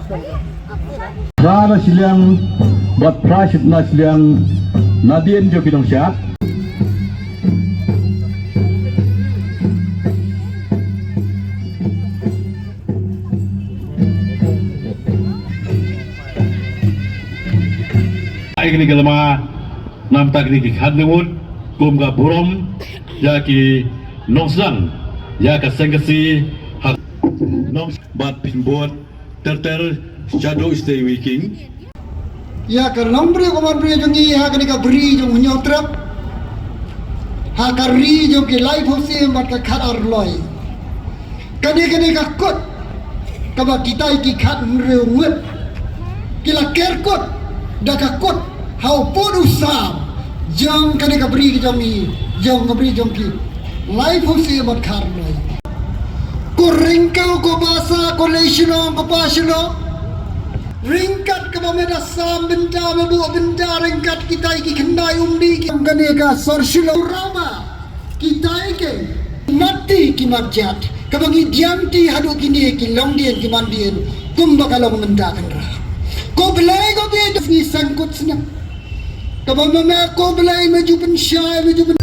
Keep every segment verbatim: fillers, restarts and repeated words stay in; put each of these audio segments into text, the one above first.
Phra na shiliang bad phra shi na shiliang nadien jong ki nongshad. Ai kane ka lama namta kine ki khadngut kum ka burom ïa ki nongsdang ïa ka seng ka si ha nong bad pynbud ter ter shadow stay waking. Ïa ka nongbriew ka manbriew jong ngi ha kane ka bri jong Hynñiewtrep ha ka ri jong ki laiphew siem bad ka khatar loi. Kane kane ka kut kaba kitai ki khathynriew ngut ki la ker kut da ka kut ha u pud u sam jong kane ka bri jong i jong ka bri jong ki laiphew siem bad khatar loi. Ko ryngkew ko basa ko lei shnong ko pa shnong ryngkat kaba me da sam bynta me buh bynta ryngkat kitai ki khyndai umdih ki kane ka sor shnong rama. Kitai ki matti ki matjat kaba ngi diang ti haduh kine ki longdien ki mandien kumba ka long mynta kan ra. Ko Blei ko Blei da ngi sangkut sna. Kaba mama ko Blei me ju pynshai me ju pyn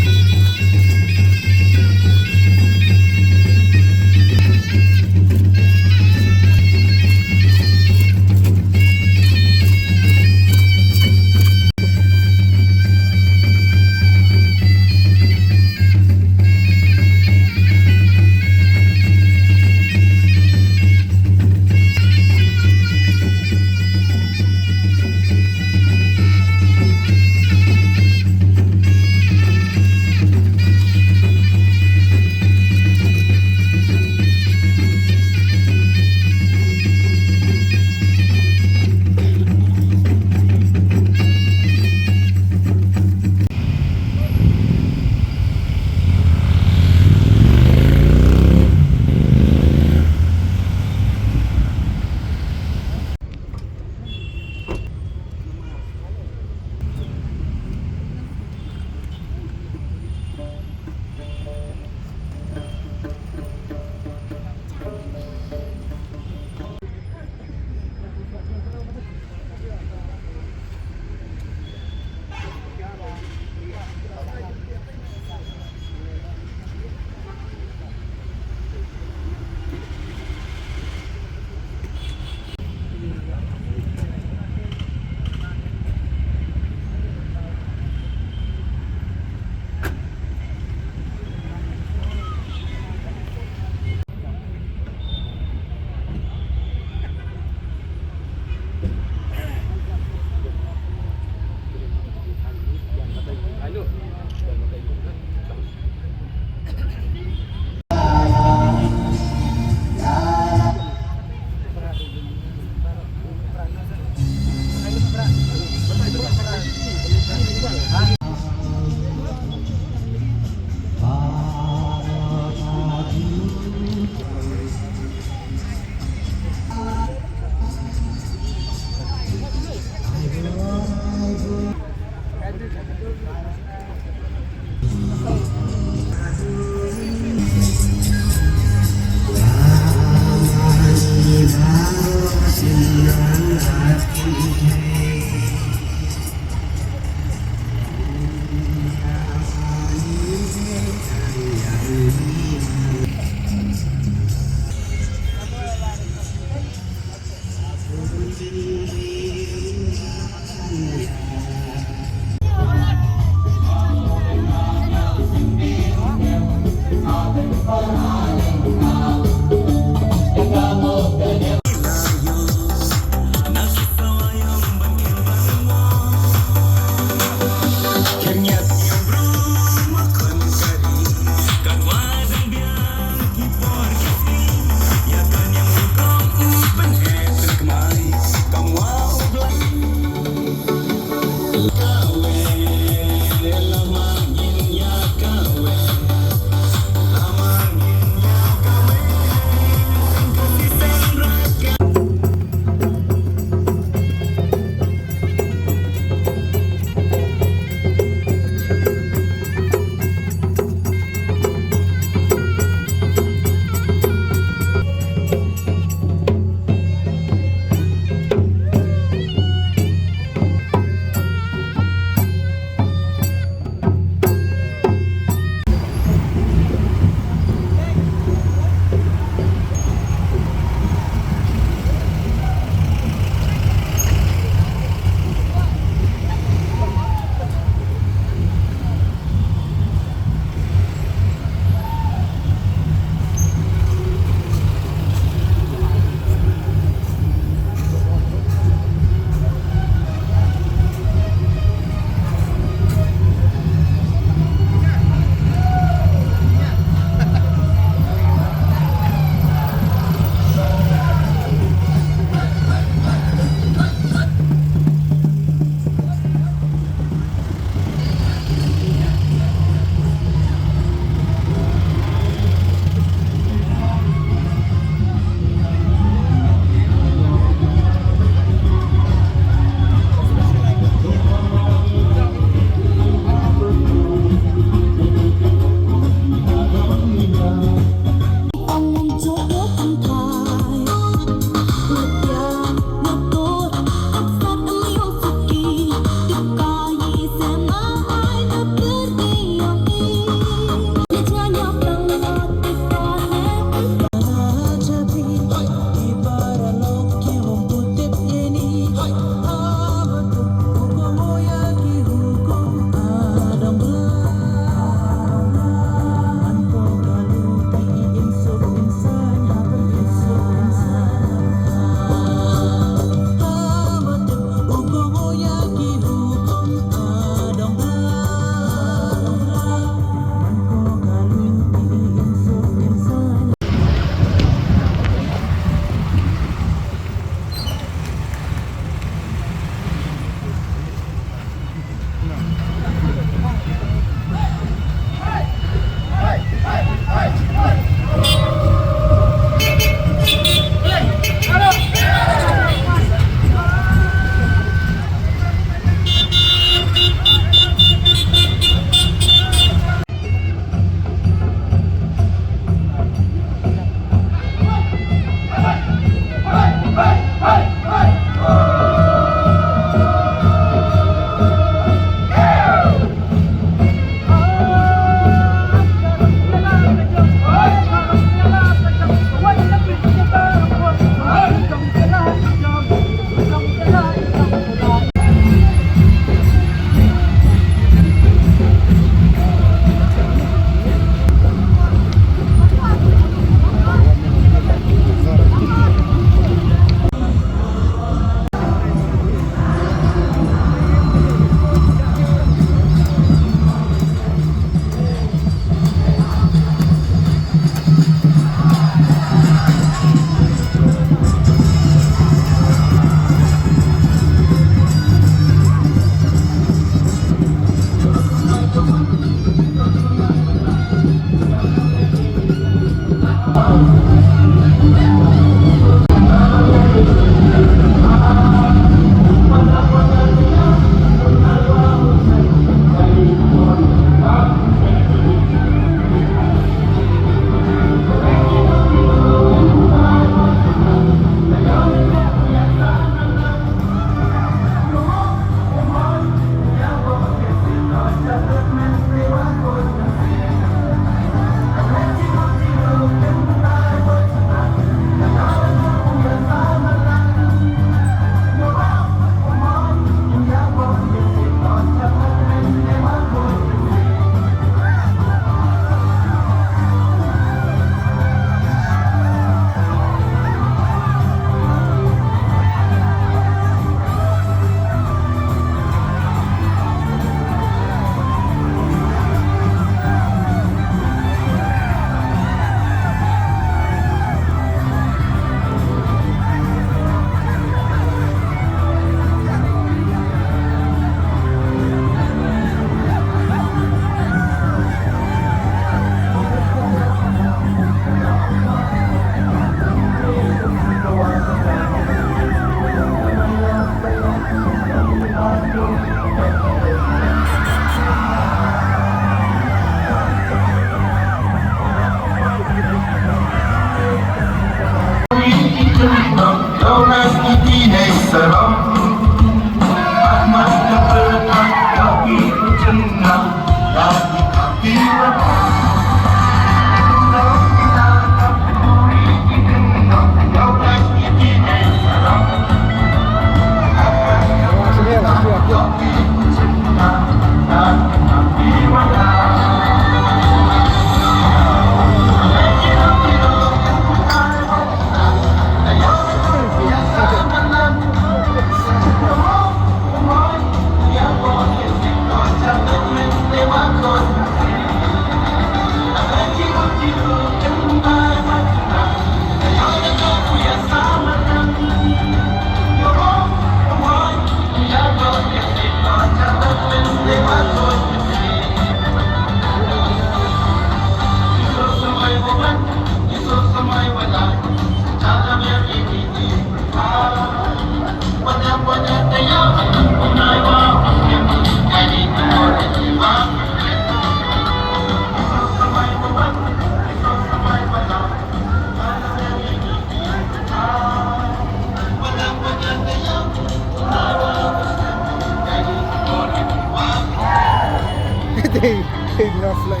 Dei, dei, rough lah.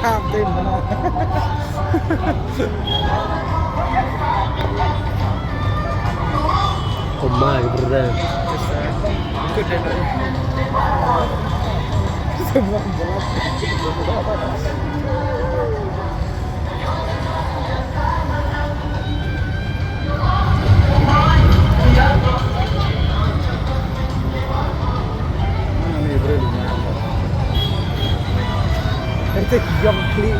Hap dei mana. Oh my brother. Semua bola. Ente ki ïong kli.